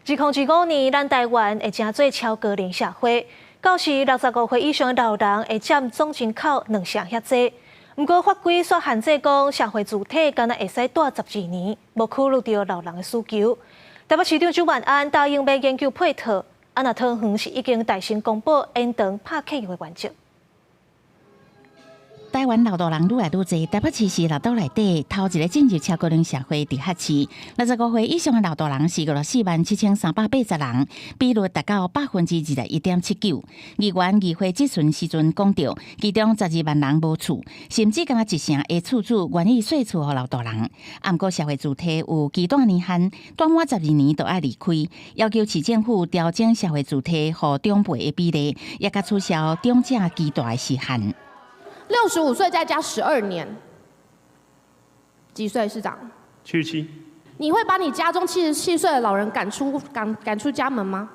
2025年，咱台灣會成做超高齡社會，到時65歲以上的老人會佔總人口兩成遐濟。毋過法規煞限制講，社會住體干焦會使蹛十二年，無考慮著老人的需求。台北市長蔣萬安答應欲研究配套，啊若桃園是已經代先公布延長拍客的原則。台灣老大人愈來愈濟，台北市是六都內底頭一个進入超高齡社會直轄市。65歲以上的老大人是54萬7380人，比率達到21.79%。議員議會質詢時陣講著，其中12萬人無厝，甚至干焦一成的厝主願意稅厝予老大人。毋過社會住宅有期待年限，蹛滿十二年就愛離開，要求市政府調整社會住宅予長輩的比例，也共取消長者期待的時限。 65歲再加十二年，幾歲？市長？77。你會把你家中77歲的老人趕出家門嗎？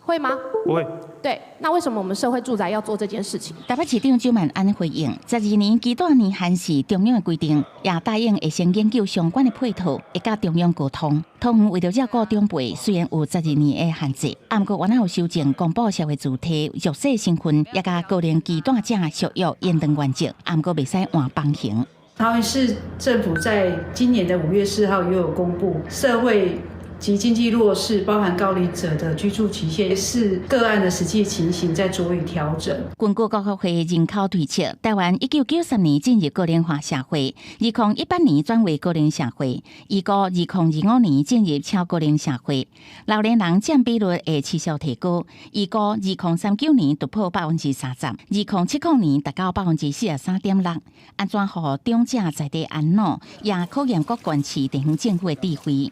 會嗎？不會。對，那為什麼我們社會住宅要做這件事情？台北市長蔣萬安回應：十二年期待年限是中央的規定，也答應會先研究相關的配套，會佮中央溝通。桃園為著照顧長輩，雖然有十二年的限制，毋過原來有修正公布社會住宅弱勢身份，也共高齡期待者續約延長原則，毋過袂使換房型。桃園市政府在今年的5月4號也有公布社會及經濟弱勢，包含高齡者的居住期限，視個案的實際情形再酌予調整。根據國發會人口推測，台灣1993年進入高齡化社會，2018年轉為高齡社會，預估2025年進入超高齡社會，老年人佔比率會持續提高，預估2039年突破30%，2070年達到43.6%。按怎予長者在地安老，也考驗各縣市地方政府的智慧。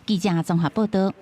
記者綜合報道。